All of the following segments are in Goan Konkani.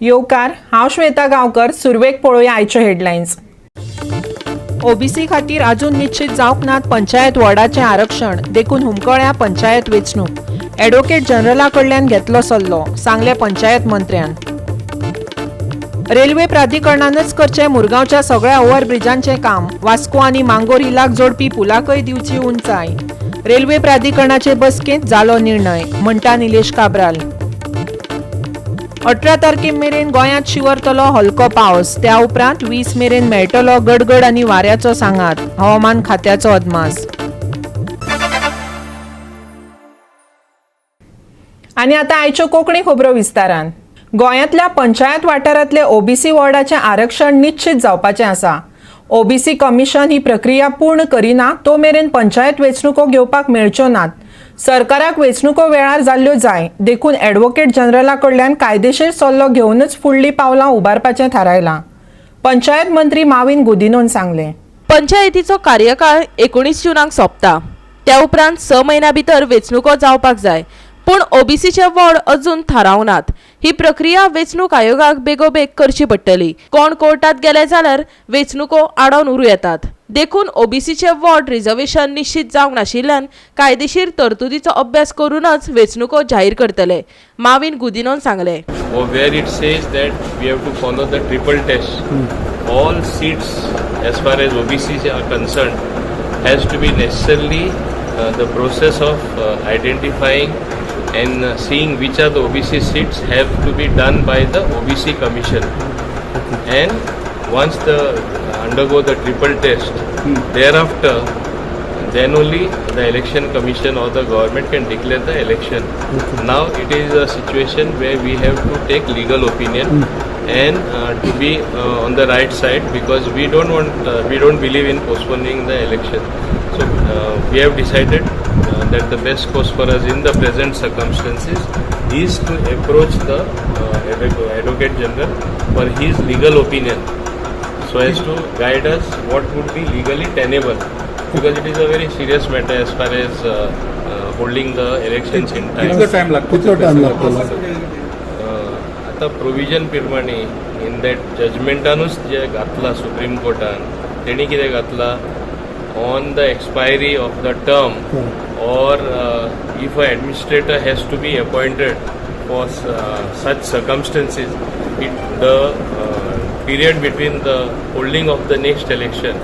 येवकार, हांव श्वेता गांवकर. सुरवेक पळोवया आयच्यो हेडलायन्स. ओबीसी खातीर अजून निश्चित जावंक नात पंचायत वॉर्डाचें आरक्षण, देखून हुमकळ्या पंचायत वेंचणूक. ॲडव्होकेट जनरला कडल्यान घेतलो सल्लो, सांगलें पंचायत मंत्र्यान. रेल्वे प्राधिकरणानच करचें मुरगांवच्या सगळ्या ओव्हरब्रिजांचें काम. वास्को आनी मांगोर हिलाक जोडपी पुलाकय दिवची उंचाय. रेल्वे प्राधिकरणाचे बसकेंत जालो निर्णय, म्हणटा निलेश काब्राल. 18 तारखे मेरेन गोंयांत शिंवरतलो हलको पावस. त्या उपरांत 20 मेरेन मेळटलो गडगड आनी वाऱ्याचो सांगात, हवामान खात्याचो अदमास. आनी आतां आयच्यो कोंकणी खबरो विस्तारान. गोंयांतल्या पंचायत वाठारांतले ओबीसी वॉर्डाचें आरक्षण निश्चित जावपाचें आसा. ओबीसी कमिशन ही प्रक्रिया पूर्ण करिना तो मेरेन पंचायत वेंचणुको घेवपाक मेळच्यो नात. सरकाराक वेंचणुको वेळार जाल्ल्यो जाय, देखून ॲडव्होकेट जनरला कडल्यान कायदेशीर सल्लो घेवनच फुडलीं पावलां उबारपाचें थारायलां, पंचायत मंत्री माविन गुदिनोन सांगलें. पंचायतीचो कार्यकाळ 19 जूनाक सोंपता. त्या उपरांत 6 म्हयन्या भितर वेंचणुको जावपाक जाय, पूण ओबीसीचे वॉर्ड अजून थारावंक नात. ही प्रक्रिया वेंचणूक आयोगाक बेगोबेग करची पडटली. कोण कोर्टात गेले जाल्यार वेंचणुको आडोवन उरूं येतात. देखून ओबीसीचे वॉर्ड रिजर्वेशन निश्चित जावंक नाशिल्ल्यान कायदेशीर तरतुदीचो अभ्यास करूनच वेंचणुको जाहीर करतले, माविन गुदिनोन सांगलें. Where it says that we have to follow the triple test. All seats, as far as OBCs are concerned, has to be necessarily the process of identifying and seeing which are the OBC seats have to be done by the OBC Commission. And once the undergo the triple test, thereafter, then only the Election Commission or the government can declare the election. Now it is a situation where we have to take legal opinion and to be on the right side, because we don't want, we don't believe in postponing the election. So we have decided that the best course for us in the present circumstances is to approach the Advocate General for his legal opinion, so as to guide us what would be legally tenable, because it is a very serious matter as far as holding the elections in time. कितलो टायम लागतो? कितलो टायम लागतलो? आतां प्रोविजन प्रमाणे इन that जजमेंटानूच जे घातलां सुप्रीम कोर्टान, तेणी कितें घातलां, on the expiry of the term or if a administrator has to be appointed for such circumstances, it the period between the holding of the next election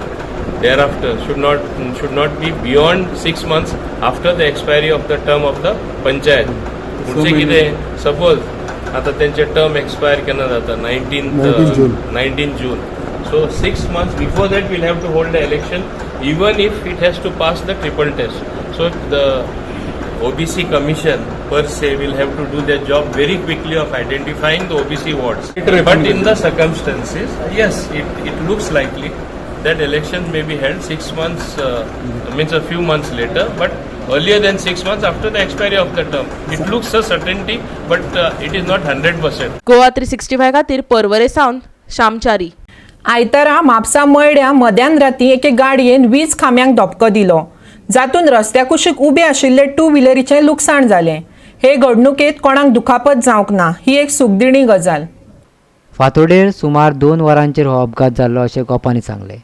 thereafter should not be beyond 6 months after the expiry of the term of the panchayat. म्हणजे कितें, सपोज आतां तेंचे टर्म एक्सपायर केन्ना जाता? 19 19 June. 19 June. So 6 months before that we'll have to hold the election, even if it has to pass the triple test. So the OBC Commission per se will have to do their job very quickly of identifying the OBC wards. But in the circumstances, yes, it looks likely that election may be held 6 months, means a few months later, but earlier than 6 months after the expiry of the term. It looks a certainty, but it is not 100%. Goa 365 खातीर पर्वरे सावन श्यामचारी. आयतारा म्हापसा मयड्या मध्यान राती एके गाडयेन वीज खांब्यांक धपको दिलो, जातून रस्त्या कुशीक उबे आशिल्ले टू व्हिलरीचें लुकसाण जालें. हे घडणुकेंत कोणाक दुखापत जावंक ना, ही एक सुखदिणी गजाल. फांतोडेर सुमार 2 वरांचेर हो अपघात जाल्लो अशें गोपांनी सांगलें.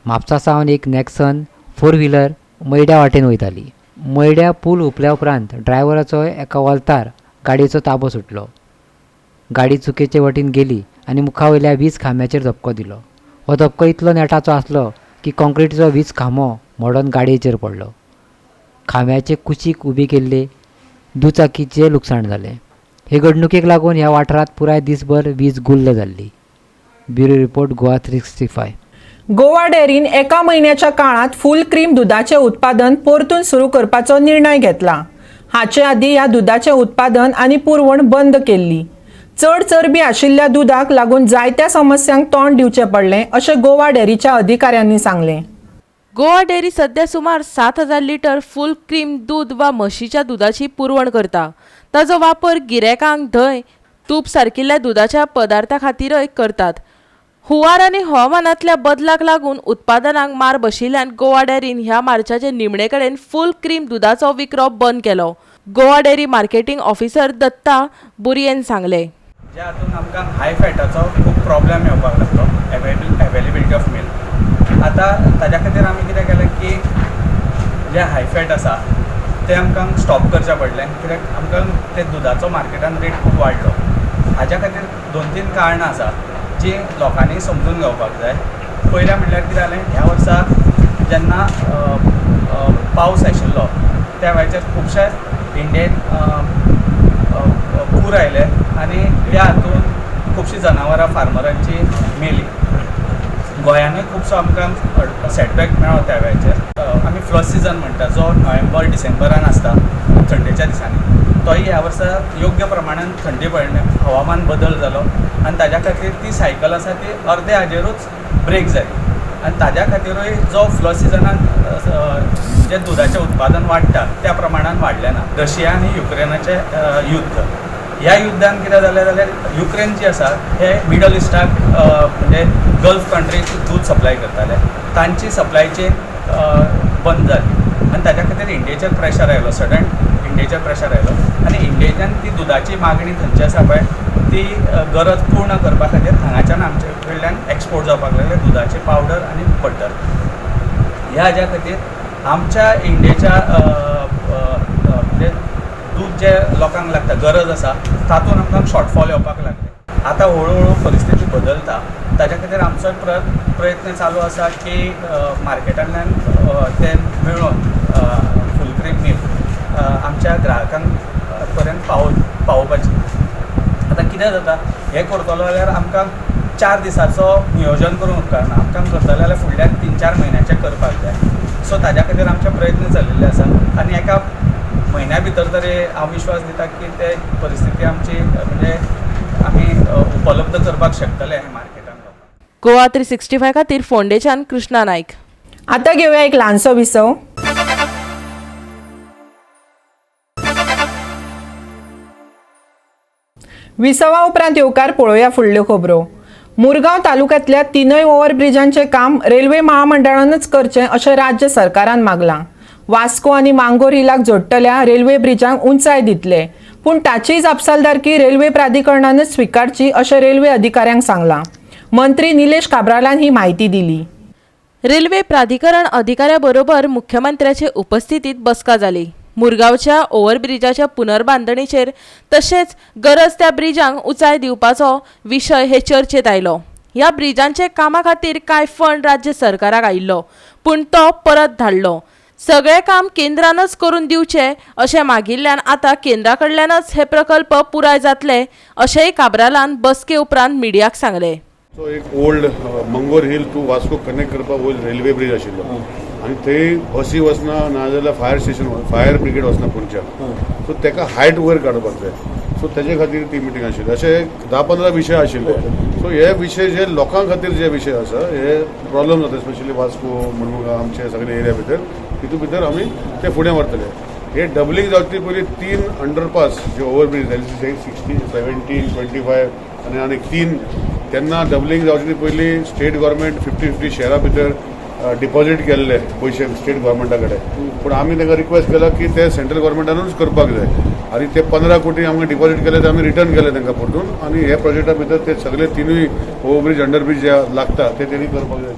म्हापसा सावन एक नॅक्सन फोर व्हिलर मयड्या वाटेन वयताली. मयड्या पूल हुपल्या उपरांत ड्रायव्हराचो एका वल्तार गाडयेचो ताबो सुटलो. गाडी चुकीचे वटेन गेली आनी मुखा वयल्या वीज खांब्याचेर धपको दिलो. हो धपको इतलो नेटाचो आसलो की कॉन्क्रिटीचो वीज खांबो मोडोन गाडयेचेर पडलो. खांब्याचे कुशीक उबी केल्ले दुचाकीचें लुकसाण जालें. हे घडणुकेक लागून ह्या वाठारांत पुराय दीसभर वीज गुल्ल जाल्ली. Bureau report, Goa 365. Goa डेअरीन एका म्हयन्याच्या काळांत फूल क्रीम दुदाचें उत्पादन परतून सुरू करपाचो निर्णय घेतला. हाचे आदीं ह्या दुदाचें उत्पादन आनी पुरवण बंद केल्ली. चड चरबी आशिल्ल्या दुदाक लागून जायत्या समस्यांक तोंड दिवचें पडलें, अशें गोवा डेअरीच्या अधिकाऱ्यांनी सांगलें. गोवा डेअरी सध्या सुमार 7000 लिटर फूल क्रीम दूद वा म्हशीच्या दुदाची पुरवण करता. ताचो वापर गिरेकांक धंय, तूप सारकिल्ल्या दुदाच्या पदार्था खातीरय करतात. हुंवार आनी हवामानांतल्या बदलाक लागून उत्पादनाक मार बशिल्ल्यान गोवा डेअरीन ह्या मार्चाचे निमणे कडेन फूल क्रीम दुदाचो विकरो बंद केलो. Goa dairy marketing officer Datta Burien सांगलें. ज्या हातून आमकां हाय फॅटाचो खूब प्रॉब्लम येवपाक लागलो, अवेलेबिलिटी ऑफ मिल्क. आतां ताज्या खातीर आमी कितें केलें की जे हाय फॅट आसा तें आमकां स्टॉप करचें पडलें, कित्याक आमकां ते दुदाचो मार्केटान रेट खूब वाडलो. हाज्या खातीर 2-3 कारणां आसा जीं लोकांनी समजून घेवपाक जाय. पयलें म्हणल्यार कितें जालें, ह्या वर्सा जेन्ना पावस आशिल्लो त्या वेळाचेर खुबशे इंडियेन पूर आयले आनी त्या हातून खुबशीं जनावरां फार्मरांची मेली. गोंयानूय खुबसो आमकां सेटबॅक मेळ्ळो त्या वेळाचेर. आमी फ्लड सिजन म्हणटा जो नोव्हेंबर डिसेंबरान आसता थंडेच्या दिसांनी, तोय ह्या वर्सा योग्य प्रमाणान थंडी पडली, हवामान बदल जालो आनी ताज्या खातीर ती सायकल आसा ती अर्दे हाजेरूच ब्रेक जाली आनी ताज्या खातीरूय जो फ्लड सिजनान जें दुदाचें उत्पादन वाडटा त्या प्रमाणान वाडलें ना. रशिया आनी युक्रेनाचें युद्ध, ह्या युद्धान कितें जालें जाल्यार युक्रेन जी आसा हे मिडल इस्टाक म्हणजे गल्फ कंट्रीक दूद सप्लाय करताले, तांची सप्लाय चेन बंद जाली आनी ताज्या खातीर इंडियेचेर प्रेशर आयलो, सडन इंडियेचेर प्रेशर आयलो आनी इंडियेच्यान ती दुदाची मागणी थंयची आसा पळय ती गरज पूर्ण करपा खातीर हांगाच्यान आमचे कडल्यान एक्सपोर्ट जावपाक लागले दुदाचे पावडर आनी बटर. ह्या हाज्या खातीर आमच्या इंडियेच्या म्हणजे दूद जे लोकांक लागता गरज आसा तातूंत आमकां शॉर्टफॉल येवपाक लागले. आतां हळू हळू परिस्थिती बदलता, ताज्या खातीर आमचो प्रयत्न चालू आसा की मार्केटांतल्यान तें मेळोवन फूल क्रीम मिल्क आमच्या ग्राहकांक पर्यंत पावोवपाची. आतां कितें जाता, हें करतलो जाल्यार आमकां 4 दिसाचो नियोजन करूंक उपकारना, आमकां करतले जाल्यार फुडल्या 3-4 म्हयन्याचें करपाक जाय. सो ताज्या खातीर आमचे प्रयत्न चलिल्ले आसा आनी एका म्हयन्या भितर तरी हांव विश्वास दिता की ते परिस्थिती आमची म्हणजे आमी उपलब्ध करपाक शकतले हे मार्केटान. गोवा 365 खातीर फोंडेच्यान कृष्णा नायक. आतां घेवया एक ल्हानसो विसव. विसवा उपरांत येवकार पळोवया फुडल्यो खबरो. मुरगांव तालुक्यांतल्या 3 ओव्हरब्रिजांचें काम रेल्वे महामंडळानच करचें अशें राज्य सरकारान मागलां. वास्को आनी मांगोर हिलाक जोडटल्या रेल्वे ब्रिजांक उंचाय दितले, पूण ताचीय जापसालदारकी रेल्वे प्राधिकरणानच स्विकारची अशें रेल्वे अधिकाऱ्यांक सांगलां. मंत्री निलेश काब्रालान ही म्हायती दिली. रेल्वे प्राधिकरण अधिकाऱ्या बरोबर मुख्यमंत्र्याचे उपस्थितीत बसका जाली. मुरगांवच्या ओव्हरब्रिजाच्या पुनर्बांदणीचेर तशेंच गरज त्या ब्रिजांक उंचाय दिवपाचो विशय हे चर्चेत आयलो. ह्या ब्रिजांचे कामा खातीर कांय फंड राज्य सरकाराक आयिल्लो, पूण तो परत धाडलो. सगळें काम केंद्रानच करून दिवचें अशें मागिल्ल्यान आतां केंद्रा कडल्यानच हे प्रकल्प पुराय जातले अशेंय काब्रालान बसके उपरांत मिडियाक सांगलें. सो एक old Mangor hill to Vasco connect करपाक वयर रेल्वे ब्रिज आशिल्लो आनी थंय बसी वचना नाजाल्यार फायर स्टेशन फायर ब्रिगेड वचना पुणच्या, सो ताका हायट वयर काडपाक जाय. सो तेजे खातीर ती मिटींग आशिल्ली. अशे 10-15 विशय आशिल्ले. सो हे विशय जे लोकां खातीर जे विशय आसा हे प्रॉब्लम जाता, स्पेशली वास्को मुरमुगांव आमचे सगळे एरिया भितर, तितून भितर आमी ते फुडें व्हरतले. हे डबलींग जावचे पयलीं 3 अंडरपास जे ओव्हरब्रिज 60, 17, 25 आनी आनीक 3, तेन्ना डबलींग जावचे पयलीं स्टेट गव्हर्मेंट 50-50 शेरा भितर डिपॉझीट केल्ले पयशे स्टेट गव्हर्मेंटा कडेन, पूण आमी तांकां रिक्वेस्ट केला की ते सेंट्रल गव्हर्मेंटानूच करपाक जाय आनी ते 15 कोटी आमकां डिपॉझीट केले ते आमी रिटर्न केले तांकां परतून आनी हे प्रोजेक्टा भितर ते सगळे 3 ओव्हरब्रिज अंडरब्रिज जे लागता ते तेणी करपाक जाय.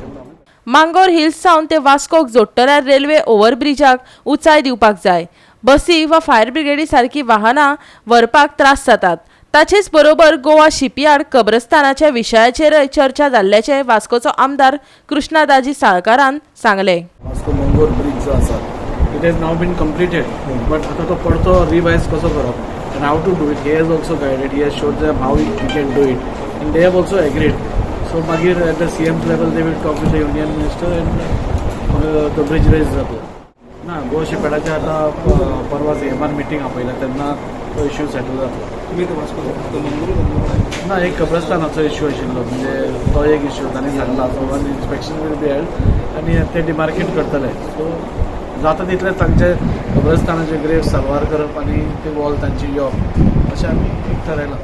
मांगोर हिल्स सावन ते वास्कोक जोडटल्या रेल्वे ओव्हरब्रिजाक उंचाय दिवपाक जाय. बसी वा फायर ब्रिगेडी सारकी वाहनां व्हरपाक त्रास जातात. ताचेच बरोबर गोवा शिपयार्ड कब्रस्तानाच्या विशयाचेरय चर्चा जाल्ल्याचें वास्कोचो आमदार कृष्णा दाजी साळकारान सांगलें. वास्को मंगोर ब्रिज जो आसा it has now been completed, but आतां तो परतो रिवायज कसो करप and how to do it, he has also guided, he has showed them how you can do it and they have also agreed. So मागीर at the CM level they will talk with the union minister and तो ब्रिज रेज जातलो. ना, गोवा शिपयार्डाचे आतां परवा सीएमान मिटींग आपयल्या तेन्ना तो इश्यू सेटल जातलो. ना, एक कब्रस्तानाचो इश्यू आशिल्लो, म्हणजे तो एक इश्यू तांणी सांगला. So one inspection will be held आनी ते डिमार्केट करतले. सो जाता तितले तांचे कब्रस्तानाचे ग्रेव साल्वार करप आनी ते वॉल तांची येवप अशें आमी एक थारायलां.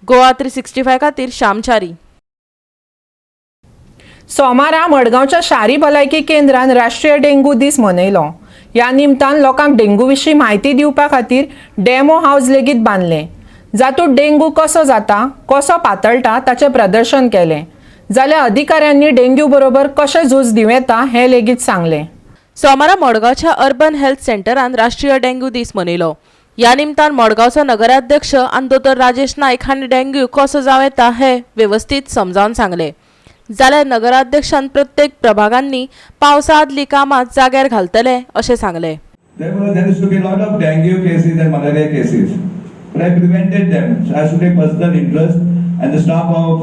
गोवा 365 खातीर श्यामचारी. सोमारा मडगांवच्या शारी भलायकी केंद्रान राष्ट्रीय डेंगू दीस मनयलो. ह्या निमतान लोकांक डेंगू विशीं म्हायती दिवपा खातीर डेमो हावज लेगीत बांदलें. जातूंत डेंग्यू कसो जाता, कसो पातळटा ताचें प्रदर्शन केलें. जाल्यार अधिकाऱ्यांनी डेंग्यू बरोबर कशें झूज दिवं येता हें लेगीत सांगलें. सोमारा मडगांवच्या अर्बन हेल्थ सेंटरान राष्ट्रीय डेंग्यू दीस मनयलो. ह्या निमतान मडगांवचो नगराध्यक्ष आनी दोतोर राजेश नायक हांणी डेंग्यू कसो जावं येता हें वेवस्थीत समजावन सांगलें. जाल्यार नगराध्यक्षान प्रत्येक प्रभागांनी पावसा आदलीं कामां जाग्यार घालतले अशें सांगलें. There used to be a lot of dengue cases and malaria cases, but I prevented them. So I should take personal interest and the staff of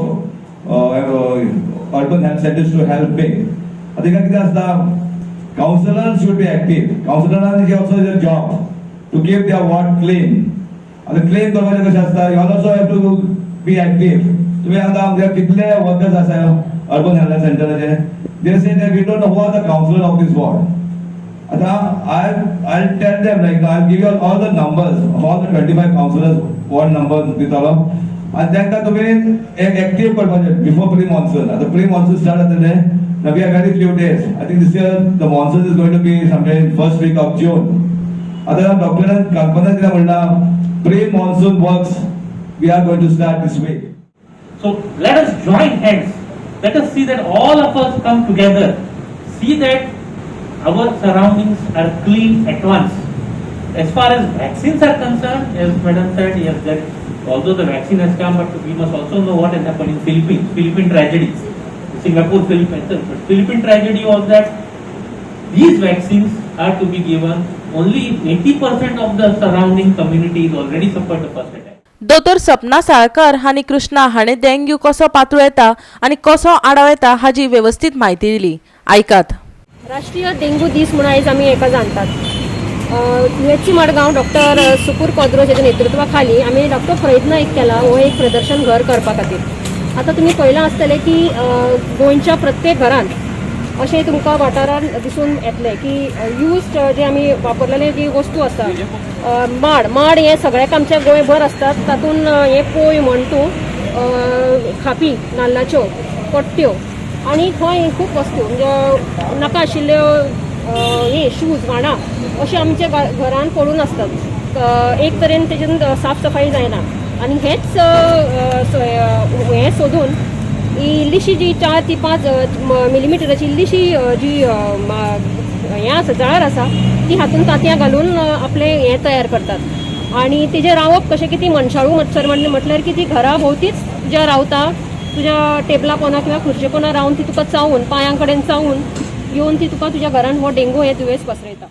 urban health centers to help me. I think the councillors should be active. Councillors is also a job to keep their ward clean. And the clean करपाचें कशें आसता, you also have to be active. तुमी आतां आमचे कितले वर्कर्स आसा अर्बन हेल्थ सेंटराचे, they say that we don't know who are the councillor of this ward. आतां I'll tell them, like, I'll give you all the numbers of all the 25 councillors, ward numbers दितलो आनी तांकां तुमी एक एक्टीव करपाचें बिफोर प्री मॉन्सून. आतां प्री मॉन्सून स्टार्ट जातलें. Now we have very few days. I think this year the monsoon is going to be sometime in first week of June. आतां डॉक्टरान कल्पना कितें म्हणलां, pre monsoon works we are going to start this week. So let us join hands. Let us see that all of us come together. See that our surroundings are clean at once. As far as vaccines are concerned, as Madam said, yes, that although the vaccine has come, but we must also know what has happened in Philippines, Philippine tragedy, Singapore, Philippines. But Philippine tragedy was that these vaccines are to be given only if 80% of the surrounding community is already suffered the first attack. दोतोर सपना साळकार आनी कृष्णा हाणें डेंग्यू कसो पातळू येता आनी कसो आडाव येता हाजी वेवस्थीत म्हायती दिली. आयकात. राष्ट्रीय डेंग्यू दीस म्हणून आयज आमी हेका जाणतात. युएचसी मडगांव डॉक्टर सुकूर क्वाद्रोस हेच्या नेतृत्वा खाली आमी डॉक्टर प्रयत्न एक केला हो एक प्रदर्शन घर करपा खातीर. आतां तुमी पळयलां आसतलें की गोंयच्या प्रत्येक घरान अशें तुमकां वाठारान दिसून येतलें की यूज्ड जे आमी वापरलेले जी वस्तू आसता, माड माड हे सगळ्याक आमच्या गोंयभर आसतात. तातूंत हे पोय म्हण तूं, खापी नाल्लाच्यो पट्ट्यो आनी खंय खूब वस्तू, म्हणजे नाका आशिल्ल्यो हे शूज व्हाणां अशें आमच्या घरान पडून आसतात. एक तरेन तेजेन साफ सफाई जायना आनी हेच हें सोदून ही इल्लीशी जी 4 ते 5 मिलिमिटराची इल्लीशी जी हें आसा, जळार आसा, ती हातून तांतयां घालून आपलें हें तयार करतात. आनी तेजें रावप कशें की ती मनशाळू मच्छर म्हटल्यार की ती घरा भोंवतीच तुज्या रावता, तुज्या टेबला पोना किंवा खुर्चे पोना रावन ती तुका चावून, पांयां कडेन चावून येवन ती तुका तुज्या घरान हो डेंगू हें दुयेंस पसरयता.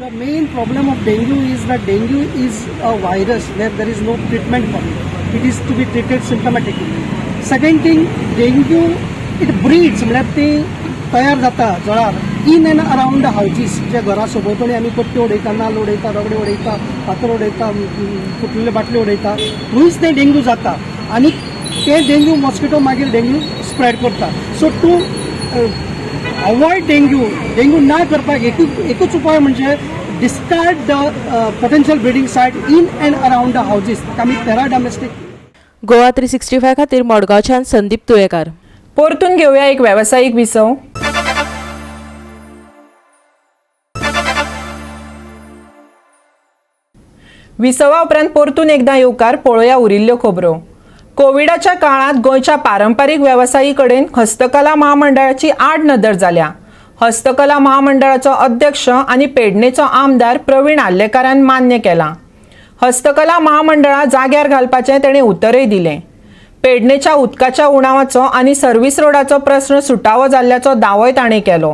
The main problem of dengue is that dengue is a virus where there is no treatment for it. It is to be treated symptomatically. Second thing, dengue, it breeds, म्हळ्यार ती तयार जाता जळार in and around the houses. जे घरा सोबोवतणी आमी कट्ट्यो उडयता, नाल्ल उडयता, रगडे उडयता, फातर उडयता, फुटलेले बाटल्यो उडयता, थंयच ते डेंग्यू जाता आनी ते डेंग्यू मॉस्किटो मागीर डेंग्यू स्प्रेड करता. So to avoid dengue, dengue ना करपाक एकूच उपाय म्हणजे discard the potential breeding site in and around the houses. ताका आमी पॅरा डॉमेस्टीक. गोवा 365 खातीर मडगांवच्यान संदीप तुयेकार. परतून घेवया एक वेवसायीक विसव. विसवा उपरांत परतून एकदां येवकार. पळोवया उरिल्ल्यो खबरो. कोविडाच्या काळांत गोंयच्या पारंपारीक वेवसायी कडेन हस्तकला महामंडळाची आड नदर जाल्या. हस्तकला महामंडळाचो अध्यक्ष आनी पेडणेचो आमदार प्रवीण आर्लेकारान मान्य केलां. हस्तकला महामंडळा जाग्यार घालपाचें तेणें उतरय दिलें. पेडणेच्या उदकाच्या उणावाचो आनी सर्व्हिस रोडाचो प्रस्न सुटावो जाल्ल्याचो दावोय ताणें केलो.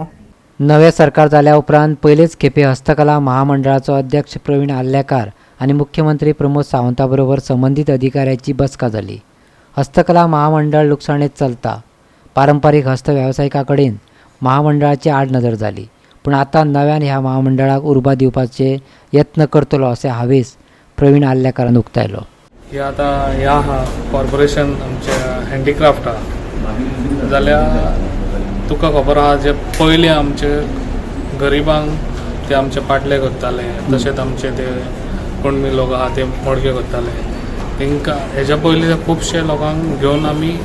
नवें सरकार जाल्या उपरांत पयलेच खेपे हस्तकला महामंडळाचो अध्यक्ष प्रवीण आर्लेकार आनी मुख्यमंत्री प्रमोद सावंता बरोबर संबंदीत अधिकाऱ्याची बसका जाली. हस्तकला महामंडळ लुकसाणेंत चलता. पारंपारीक हस्त वेवसायिकां कडेन महामंडळाची आडनदर जाली, पूण आतां नव्यान ह्या महामंडळाक उर्बा दिवपाचे यत्न करतलो अशें हावेस प्रवीण आर्लेकारान उक्तायलो. हे आतां ह्या आहा कॉर्पोरेशन आमचें हँडीक्राफ्ट आहा जाल्यार तुका खबर आहा जे पयलीं आमचे गरिबांक ते आमचे पाटले करताले, तशेंच आमचे ते कुणबी लोक आहा ते मडक्यो करताले. तेंकां हेज्या पयलीं खुबशे लोकांक घेवन आमी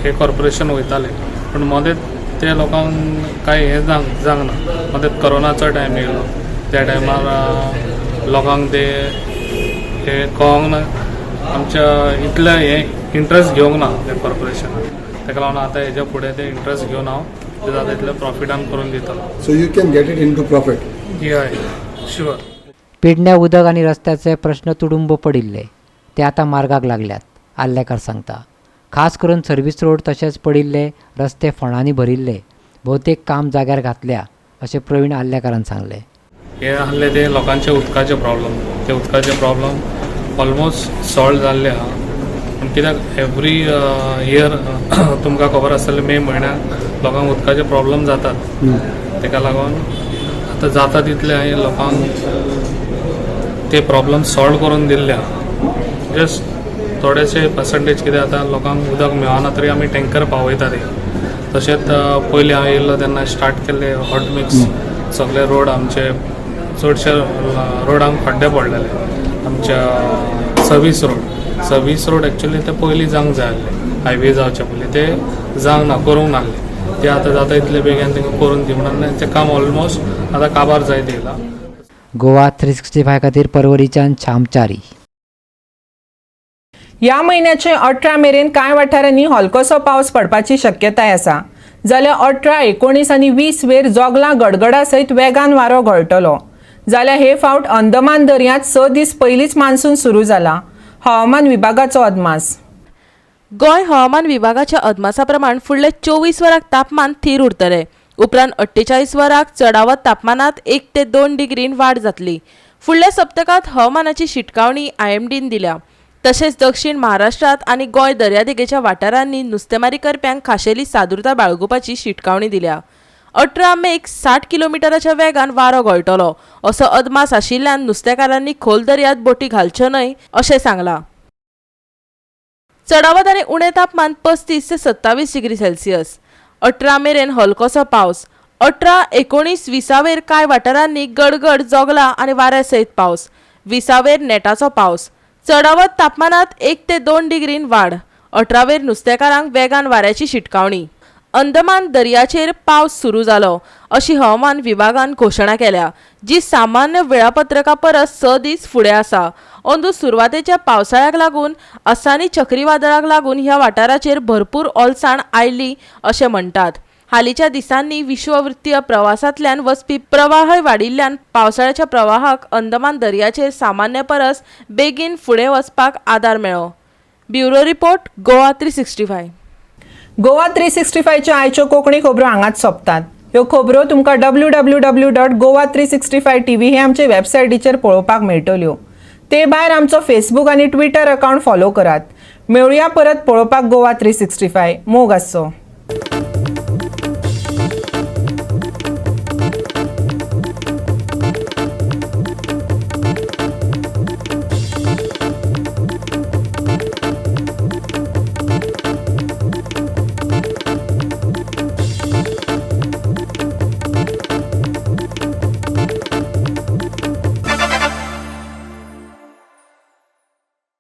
हे कॉर्पोरेशन वयताले, पूण मदेंच ते लोकांक कांय हें जावंक ना. मदेंच कोरोनाचो टायम येयलो, त्या टायमार लोकांक ते हे कळोंक ना. आमच्या इतलें हें इंट्रस्ट घेवंक ना त्या कॉर्पोरेशनान. ताका लागून आतां हेज्या फुडें ते इंट्रस्ट घेवन हांव ते जाता तितले प्रॉफिटान करून दितलो. So you can get it into profit. हय, शुअर. पेडण्या उदक आनी रस्त्याचे प्रश्न तुडुंब पडिल्ले ते आतां मार्गाक लागल्यात, आर्लेकार सांगता. खास करून सर्वीस रोड तशेंच पडिल्ले रस्ते फोंडांनी भरिल्ले भोवतेक काम जाग्यार घातल्या अशें प्रवीण आर्लेकारान सांगलें. हे आहले ते लोकांचे उदकाचे प्रॉब्लम. ते उदकाचे प्रॉब्लम ऑलमोस्ट सॉल्व जाल्ले आहा, पूण कित्याक एवरी इयर तुमकां खबर आसतलें, मे म्हयन्याक लोकांक उदकाचे प्रॉब्लम जातात. ताका लागून आतां जाता तितले हांवें लोकांक ते प्रॉब्लम सॉल्व करून दिल्ले आहा. जस्ट थोडेशे पर्संटेज कितें आतां लोकांक उदक मेळना, तरी आमी टँकर पावयता ते. तशेंच पयलीं हांव येयल्लो तेन्ना स्टार्ट केल्ले हॉट मिक्स. सगळे रोड आमचे, चडशे रोडांक खड्डे पडलेले. आमच्या सर्वीस रोड एक्चुली ते पयलीं जावंक जाय आसले, हायवे जावचे पयलीं. ते जावंक ना, करूंक नासले. ते आतां जाता इतले बेगीन तांकां करून दी म्हणून तें काम ऑलमोस्ट आतां काबार जायत येयलां. गोवा 365 खातीर परवरीच्यान श्यामचारी. ह्या म्हयन्याचे 18 मेरेन कांय वाठारांनी हलकोसो पावस पडपाची शक्यताय आसा, जाल्यार 18, 19 आनी 20 वेर जोगलां गडगडा सयत वेगान वारो घोळटलो. जाल्यार हे फावट अंदमान दर्यांत 6 दीस पयलींच मान्सून सुरू जाला, हवामान विभागाचो अदमास. गोंय हवामान विभागाच्या अदमासा प्रमाण फुडले 24 वरांक तापमान थीर उरतलें. उपरांत 48 वरांक चडावत तापमानात 1 ते 2 डिग्रीन वाड जातली. फुडल्या सप्तकांत हवामानाची शिटकावणी आयएमडीन दिल्या. तशेंच दक्षिण महाराष्ट्रांत आनी गोंय दर्यादेगेच्या वाठारांनी नुस्तेमारी करप्यांक खाशेली सादुरता बाळगुपाची शिटकावणी दिल्या. 18 मेक 60 किलोमिटराच्या वेगान वारो घोळटलो असो अदमास आशिल्ल्यान नुस्तेकारांनी खोल दर्यांत बोटी घालच्यो न्हय अशें सांगलां. चडावत आनी उणें तापमान 35 ते 27 डिग्री सेल्सियस. 18 मेरेन हलकोसो पावस. 18, 19, 20वेर कांय वाठारांनी गडगड, जोगलां आनी वाऱ्या सयत पावस. 20वेर नेटाचो पावस. चडावत तापमानात 1 ते 2 डिग्रीन वाड. 18वेर नुस्तेकारांक वेगान वाऱ्याची शिटकावणी. अंदमान दर्याचेर पावस सुरू जालो अशी हवामान विभागान घोशणा केल्या, जी सामान्य वेळापत्रका परस 6 दीस फुडें आसा. अंदू सुरवातेच्या पावसाळ्याक लागून असानी चक्रीवादळाक लागून ह्या वाठाराचेर भरपूर ओलसाण आयली अशें म्हणटात. हालींच्या दिसांनी विषुववृत्तीय प्रवासांतल्यान वचपी प्रवाहय वाडिल्ल्यान पावसाळ्याच्या प्रवाहाक अंदमान दर्याचेर सामान्य परस बेगीन फुडें वचपाक आदार मेळ्ळो. Bureau report, Goa 365. Goa 365च्यो आयच्यो कोंकणी खबरो हांगाच सोंपतात. ह्यो खबरो तुमकां www.goa365tv हे आमचे वेबसायटीचेर पळोवपाक मेळटल्यो. ते भायर आमचो फेसबूक आनी ट्विटर अकावंट फॉलो करात. मेळुया परत पळोवपाक गोवा 365. मोग आसचो.